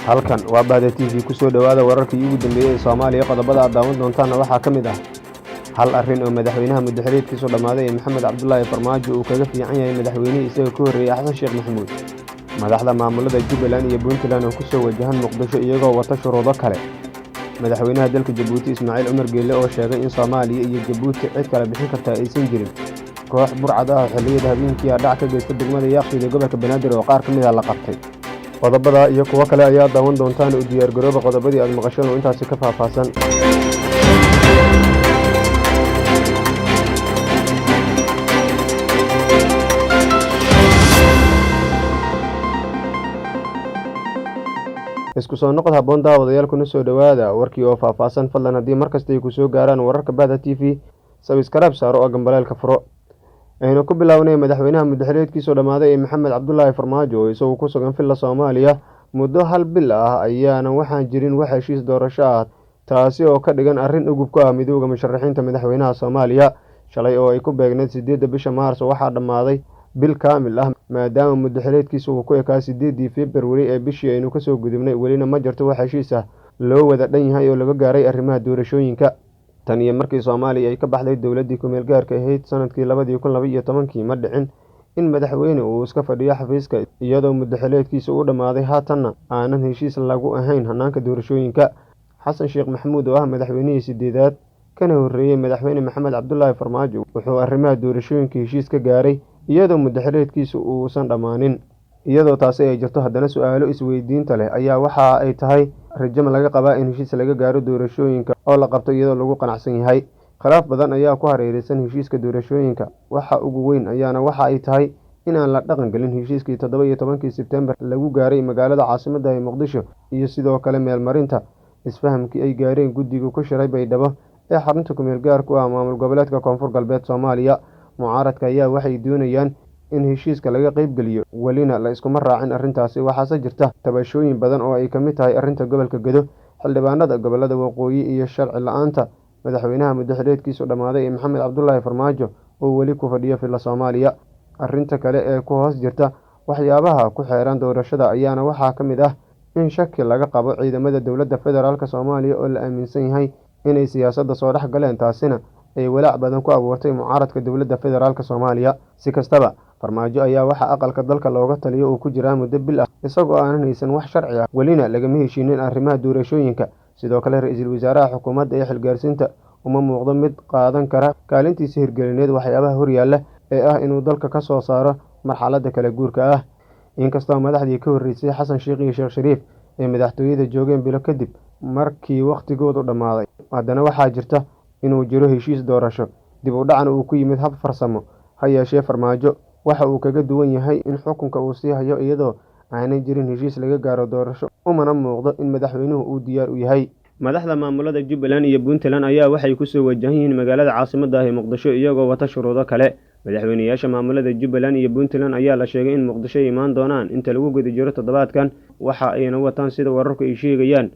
Halkan waa Bahda TV, kusoo dhowaada wararkii ugu dambeeyey ee Soomaaliya. Qodobada aad daawan doontaanna waxaa ka mid ah hal arrin oo madaxweynaha muddaxileedkiisu dhammaaday ee Maxamed Cabdulaahi Farmaajo uu kaga fiican yahay madaxweynihii isaga ka horreeyey, Xasan Sheekh Maxamuud. Madaxda maamulada Jubbaland iyo Puntland oo kusoo wajahan Muqdisho iyagoo wata shuruudo kale. Madaxweynaha dalka Jabuuti, Ismaaciil Cumar Geelle, oo sheegay in Soomaaliya iyo Jabuuti cid kala bixin kartaa aysan jirin. Koox burcad ah oo xilliyada habeenkii a dhac ka geysta degmada Yaaqshiid ee gobolka Banaadir oo qaar ka mid ah la qabtay. Qodobada iyo kuwo kale ayaa daawan doontaan. U diyaargarooba qodobadii aad maqasheen oo intaasi ka faahfaahsan. Isku soo noqod habboon, daawadayaal, kuna soo dhowaada warkii oo faahfaahsan. Fadlan, haddii mar kasta ay ku soo gaaraan wararka Bahda TV, subscribe saaro oo gambaleelka furo. Aynu ku bilownay madaxweynaha muddaxileedkiisoo dhammaaday ee Maxamed Cabdulaahi Farmaajo oo isagu ku sugan Villa Soomaaliya muddo hal bil ah ayaana waxaan jirin wax heshiis doorasho ah, taasi oo ka dhigan arrin ugub ku ah midowda musharaxiinta madaxweynaha Soomaaliya. Shalay oo ay ku beegneyd 8-da bisha Maarso waxaa dhammaaday bil kaamil ah, maadaama muddaxileedkiisa uu ku ekaa 8-dii Februari ee bishii aynu kasoo gudubnay. Welina ma jirto wax heshiis ah loo wada dhan yahay oo laga gaaray arrimaha doorashooyinka. Tan iyo markii Soomaaliya ay ka baxday dowladdii ku-meel gaarka ahayd sanadkii 2012-kii, ma dhicin in madaxweyne uu iska fadhiyo xafiiska iyadoo muddaxileedkiisa uu dhammaaday, haatanna aanan heshiis lagu ahayn hanaanka doorashooyinka. Xasan Sheekh Maxamuud oo ah madaxweynihii sideedaad kana horreeyey madaxweyne Maxamed Cabdulaahi Farmaajo wuxuu arrimaha doorashooyinka heshiis ka gaaray iyadoo muddaxileedkiisa uusan dhammaanin. Iyadoo taasi ay jirto, haddana su-aalo isweydiinta leh ayaa waxa ay tahay: rajama laga qabaa in heshiis laga gaaro doorashooyinka oo la qabto iyadoo lagu qanacsan yahay? Khilaaf badan ayaa ku hareereysan heshiiska doorashooyinka. Waxa ugu weyn ayaana waxa ay tahay in aan la dhaqan gelin heshiiskii 17-kii Sebtembar lagu gaaray magaalada caasimadda ee Muqdisho, iyo sidoo kale meelmarinta isfahamkii ay gaareen guddiga ku shiray Baydhabo ee xarunta kumeel gaarku ah maamul goboleedka Koonfur Galbeed Soomaaliya. Mucaaradka ayaa waxay doonayaan in heshiiska laga qeybgeliyo, welina la iskuma raacin arrintaasi. Waxaase jirta tabashooyin badan oo ay ka mid tahay arrinta gobolka Gedo, xildhibaanada gobolada waqooyi iyo sharci la-aanta madaxweynaha muddaxileedkiisu dhammaaday ee Maxamed Cabdulaahi Farmaajo oo weli ku fadhiyo Villa Soomaaliya. Arrinta kale ee ku hoos jirta waxyaabaha ku xeeran doorashada ayaana waxaa ka mid ah in shaki laga qabo ciidamada dowladda federaalk Soomaaliya oo la aaminsan yahay inay siyaasadda soo dhex galeen, taasina ay walaac badan ku abuurtay mucaaradka dowladda federaalk Soomaaliya. Si kastaba, Farmaajo ayaa waxaa aqalka dalka looga taliyo uu ku jiraa muddo bil ah isagoo aanan haysan wax sharci ah, welina lagama heshiinin arrimaha doorashooyinka. Sidoo kale, ra-iisul wasaaraha xukuumadda ee xilgaarsiinta uma muuqdo mid qaadan kara kaalintiisa hirgelineed waxyaabaha horyaalla ee ah inuu dalka ka soo saaro marxaladda kala guurka ah. Inkastoo madaxdii ka horreysay, Xasan Sheekh iyo Sheekh Shariif, ay madaxtooyada joogeen bilo kadib markii wakhtigoodu dhammaaday, haddana waxaa jirta inuu jiro heshiis doorasho, dib u dhacna uu ku yimid hab farsamo. Ha yeeshee, Farmaajo waxa uu kaga duwan yahay in xukunka uu sii hayo iyadoo aanan jirin heshiis laga gaaro doorasho, umana muuqdo in madaxweynuhu uu diyaar u yahay. Madaxda maamulada Jubbaland iyo Puntland ayaa waxay kusoo wajahan yihiin magaalada caasimadda ah ee Muqdisho iyagoo wata shuruudo kale. Madaxweyneyaasha maamulada Jubbaland iyo Puntland ayaa la sheegay in Muqdisho ay imaan doonaan inta lagu guda jiro toddobaadkan. Waxa ayna wataan, sida wararku ay sheegayaan,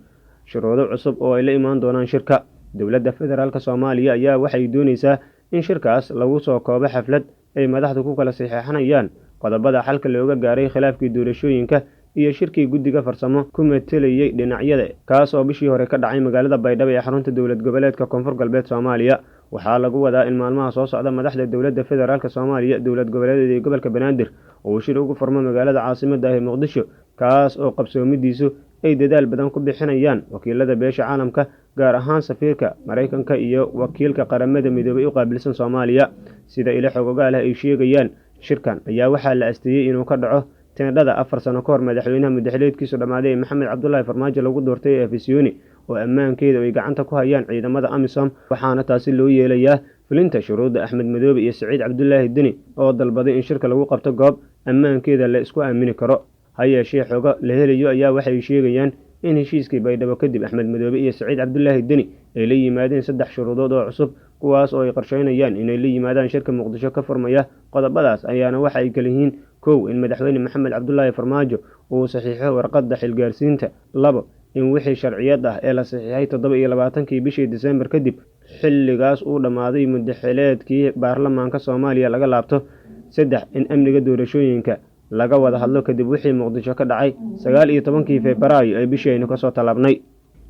shuruudo cusub oo ay la imaan doonaan shirka. Dowladda federaalk Soomaaliya ayaa waxay dooneysaa in shirkaas lagu soo koobo xaflad ay madaxdu ku kala saxiixanayaan qodobada xalka looga gaaray khilaafkii doorashooyinka iyo shirkii guddiga farsamo ku matelayay dhinacyada, kaas oo bishii hore ka dhacay magaalada Baydhabo ee xarunta dowlad goboleedka Koonfur Galbeed Soomaaliya. Waxaa lagu wadaa in maalmaha soo socda madaxda dowladda federaalk Soomaaliya, dowlad goboleedyada iyo gobolka Banaadir uu shir ugu furmo magaalada caasimadda ah ee Muqdisho, kaas oo qabsoomidiisu ay dadaal badan ku bixinayaan wakiilada beesha caalamka, gaar ahaan safiirka Maraykanka iyo wakiilka Qaramada Midoobay u qaabilsan Soomaaliya. Sida ilo xogogaal ah ay sheegayaan, shirkan ayaa waxaa la asteeyey inuu ka dhaco teendhada 4 sano ka hor madaxweynaha muddaxileedkiisu dhammaaday ee Maxamed Cabdulaahi Farmaajo lagu doortay ee Afisyooni, oo ammaankeeda ay gacanta ku hayaan ciidamada AMISOM. Waxaana taasi loo yeelayaa fulinta shuruudda Axmed Madoobe iyo Saciid Cabdulaahi Deni oo dalbaday in shirka lagu qabto goob ammaankeeda la isku aamini karo. Ha yeeshee, xogo la helayo ayaa waxay sheegayaan in heshiiskii Baydhabo kadib Axmed Madoobe iyo Saciid Cabdulaahi Deni ay la yimaadeen saddex shuruudood oo cusub, kuwaas oo ay qorsheynayaan inay la yimaadaan shirka Muqdisho ka furmaya. Qodobadaas ayaana waxa ay kala yihiin: kow, in madaxweyne Maxamed Cabdulaahi Farmaajo uu saxiixo warqadda xilgaarsiinta; labo, in wixii sharciyad ah ee la saxiixay 27-kii bishii Disembar kadib xilligaas uu dhammaaday muddaxileedkii baarlamaanka Soomaaliya laga laabto; saddex, in amniga doorashooyinka Laga wada hadlo kadib wixii Muqdisho ka dhacay 19-kii Febraayo ee bishii aynu kasoo tallaabnay.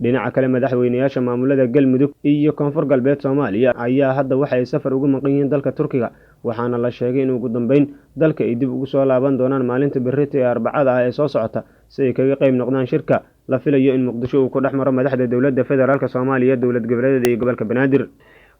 Dhinaca kale, madaxweynayaasha maamulada Galmudug iyo Koonfur Galbeed Soomaaliya ayaa hadda waxay safar ugu maqan yihiin dalka Turkiga, waxaana la sheegay in ugu dambeyn dalka ay dib ugu soo laaban doonaan maalinta berrito ee Arbacada ah ee soo socota, si ay kaga qayb noqdaan shirka la filayo in Muqdisho uu ku dhex maro madaxda dowladda federaalk Soomaaliya, dowlad goboleedyada iyo gobolka Banaadir.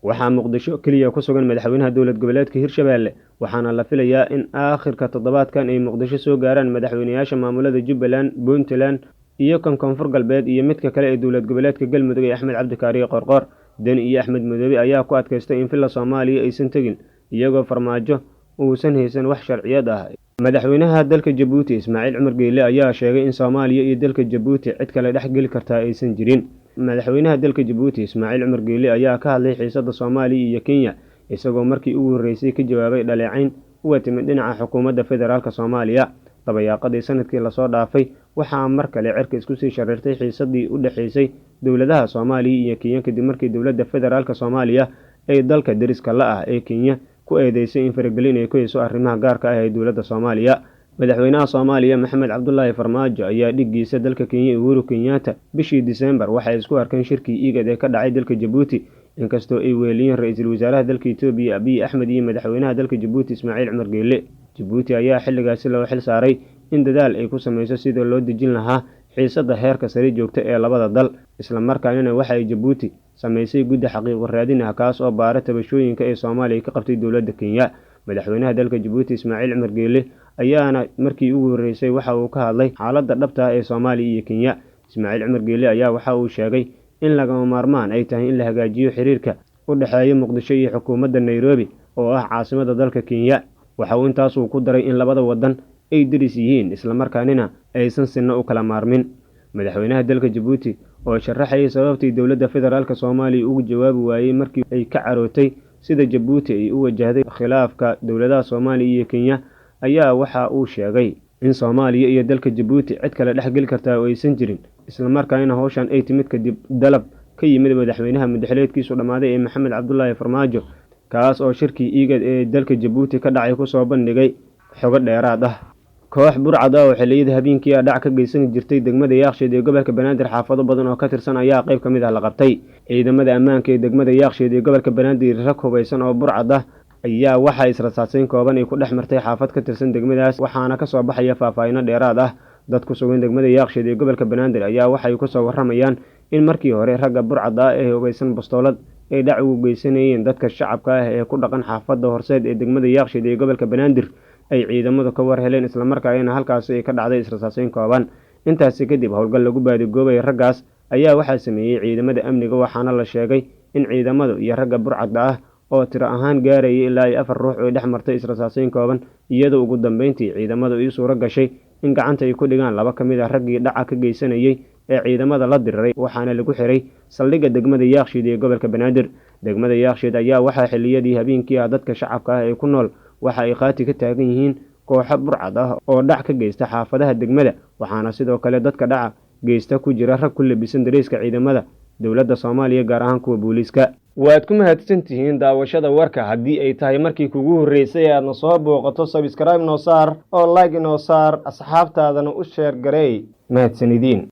Waxaa Muqdisho keliya ku sugan madaxweynaha dowlad goboleedka Hirshabeelle, waxaana la filayaa in aakhirka toddobaadkan ay Muqdisho soo gaaraan madaxweynayaasha maamulada Jubbaland, Puntland iyo kan Koonfur Galbeed iyo midka kale ee dowlad goboleedka Galmudug ee Axmed Cabdikaariye Qoorqoor. Deni iyo Axmed Madoobe ayaa ku adkaystay in Villa Soomaaliya aysan tegin, iyagoo Farmaajo uusan haysan wax sharciyad ah. Madaxweynaha dalka Jabuuti Ismaaciil Cumar Geyle ayaa sheegay in Soomaaliya iyo dalka Jabuuti cid kale dhex geli kartaa aysan jirin. Madaxweynaha dalka Jabuuti Ismaaciil Cumar Geyle ayaa ka hadlay xiisadda Soomaaliya iyo Kenya, isagoo markii ugu horreysay ka jawaabay dhaleecayn uga timid dhinaca xukuumadda federaalk Soomaaliya. Dabayaaqadii sanadkii lasoo dhaafay waxaa mar kale cirka isku sii shareertay xiisadii u dhexeysay dowladaha Soomaaliya iyo Kenya, kadib markii dowladda federaalk Soomaaliya ay dalka deriska la ah ee Kenya ku eedeysay in faragelin ay ku heyso arrimaha gaarka ah ee dowladda Soomaaliya. Madaxweynaha Soomaaliya Maxamed Cabdulaahi Farmaajo ayaa dhiggiisa dalka Kenya Uhuru Kenyatta bishii Diseembar waxay isku arkeen shirkii IGAD ee ka dhacay dalka Jabuuti, inkastoo ay weheliyeen ra-iisul wasaaraha dalka Itoobiya Abiy Axmed iyo madaxweynaha dalka Jabuuti Ismaaciil Cumar Geele. Jabuuti ayaa xilligaasi loo xil saaray in dadaal ay ku sameyso sidii loo dejin lahaa xiisadda heerka sare joogta ee labada dal, islamarkaanina waxa ay Jabuuti sameysay guddi xaqiiqo raadin ah, kaas oo baara tabashooyinka ee Soomaaliya ka qabtay dowladda Kenya. Madaxweynaha dalka Jabuuti Ismaaciil Cumar Geele ayaana markii ugu horreysay waxa uu ka hadlay xaaladda dhabta ah ee Soomaaliya iyo Kenya. Ismaaciil Cumar Geele ayaa waxa uu sheegay in lagama maarmaan ay tahay in la hagaajiyo xiriirka u dhexeeya Muqdisho iyo xukuumadda Nairobi oo ah caasimadda dalka Kenya. Waxa uu intaas uu ku daray in labada waddan ay deris yihiin, islamarkaanina aysan sinna u kala maarmin. Madaxweynaha dalka Jabuuti oo sharaxayay sababtii dowladda federaalk Soomaaliya ugu jawaabi waayey markii ay ka carootay sida Jabuuti ay u wajahday khilaafka dowladaha Soomaaliya iyo Kenya ayaa waxa uu sheegay in Soomaaliya iyo dalka Jabuuti cid kale dhex geli kartaa oo aysan jirin, islamarkaanina howshan ay timid kadib dalab ka yimid madaxweynaha muddaxileedkiisu dhammaaday ee Maxamed Cabdulaahi Farmaajo, kaas oo shirkii IGAD ee dalka Jabuuti ka dhacay kusoo bandhigay xogo dheeraad ah. Koox burcad ah oo xilliyada habeenkii ah dhac ka geysan jirtay degmada Yaaqshiid ee gobolka Banaadir xaafado badan oo ka tirsan ayaa qayb ka mid ah la qabtay. Ciidamada ammaanka ee degmada Yaaqshiid ee gobolka Banaadir rag hubaysan oo burcad ah ayaa waxaa israsaaseyn kooban ay ku dhex martay xaafad ka tirsan degmadaas, waxaana kasoo baxaya faahfaahino dheeraad ah. Dad ku sugan degmada Yaaqshiid ee gobolka Banaadir ayaa waxay kusoo waramayaan in markii hore ragga burcad ah ee hubaysan bastoolad ay dhac ugu geysanayeen dadka shacabka ah ee ku dhaqan xaafadda Horseed ee degmada Yaaqshiid ee gobolka Banaadir ay ciidamadu ka war heleen, islamarkaana halkaasi ay ka dhacday israsaaseyn kooban. Intaasi kadib howlgal lagu baadigoobay raggaas ayaa waxaa sameeyey ciidamada amniga, waxaana la sheegay in ciidamadu iyo ragga burcadda ah oo tiro ahaan gaarayay ilaa iyo 4 ruux ay dhex martay israsaaseyn kooban, iyadoo ugu dambeyntii ciidamadu ii suuro gashay in gacanta ay ku dhigaan 2 ka mid ah raggii dhaca ka geysanayay ee ciidamada la diriray, waxaana lagu xiray saldhigga degmada Yaaqshiid ee gobolka Banaadir. Degmada Yaaqshiid ayaa waxaa xilliyadii habeenkii ah dadka shacabka ah ee ku nool waxa ay qaati ka taagan yihiin kooxo burcad ah oo dhac ka geysta xaafadaha degmada, waxaana sidoo kale dadka dhaca geysta ku jira rag ku labisan dareeska ciidamada dowladda Soomaaliya, gaar ahaan kuwa booliiska. Waad ku mahadsantihiin daawashada warka. Haddii ay tahay markii kugu horreysay ee aadna soo booqato, subscribe noo saar oo like noo saar, asxaabtaadana u share gareey. Mahadsanidin.